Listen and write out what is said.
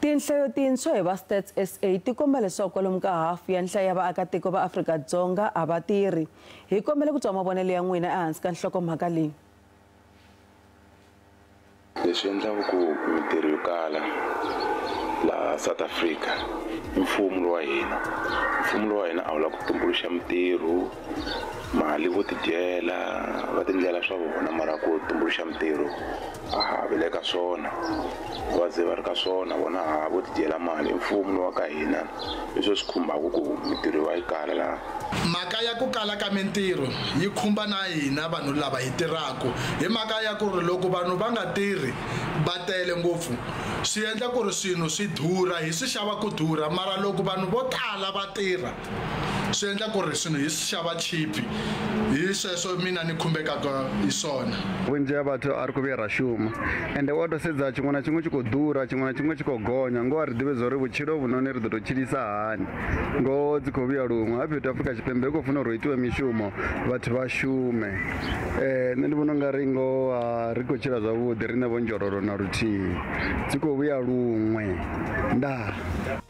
Tinhlayo tintshwa hi va Stats SA ti komba leswaku kwalomu ka hafu ya nhlayo ya vaakatiko va Afrika-Dzonga a va tirhi. Hi kombela ku twa mavonelo ya n'wina ehansi ka nhlokomhaka leyi. Leswi endlaka ku mintirho yo kala laha South Africa i mfumo lowa hina. Mfumo lowa hina a wu lava ku tumbuluxa mintirho, mali vo tidyela va tindlela swa vona, mara ku tumbuluxa mintirho a ha vi le ka swona, va ze va ri ka swona vona ha vo tidyela mali. I mfumo lowa ka hina leswi swi khumbaka ku mintirho va yi kala laha. Mhaka ya ku kala ka mintirho yi khumba na hina vanhu lava hi tirhaka, hi mhaka ya ku ri loko vanhu va nga tirhi va tele ngopfu swi endla ku ri swilo swi durha, hi swi xava ku durha, mara loko vanhu vo tala va tirha swi endla ku ri swilo hi swi xava cheap. Hi sweswo mina ni khumbekaka hi swona. Vhunzhi ha vhathu a ri khou vhuya ra shuma, ende wa to sedza tshiṅwe na tshiṅwe tshi khou ḓura, tshiṅwe na tshiṅwe tshi khou gonya. Ngoho a ri ḓivhi zwa uri vhutshilo vhunoni ri ḓo tou tshilisa hani, ngoho dzi khou vhuya luṅwe. Ha fhethu Afrika Tshipembe hu khou funa uri hu itiwe mishumo, vhathu vha shume. Nṋe ndi vhona ungari ngoho a ri khou tshila zwavhuḓi riṋe vho nzhololo na luthihi, dzi khou vhuya luṅwe. Ndaa.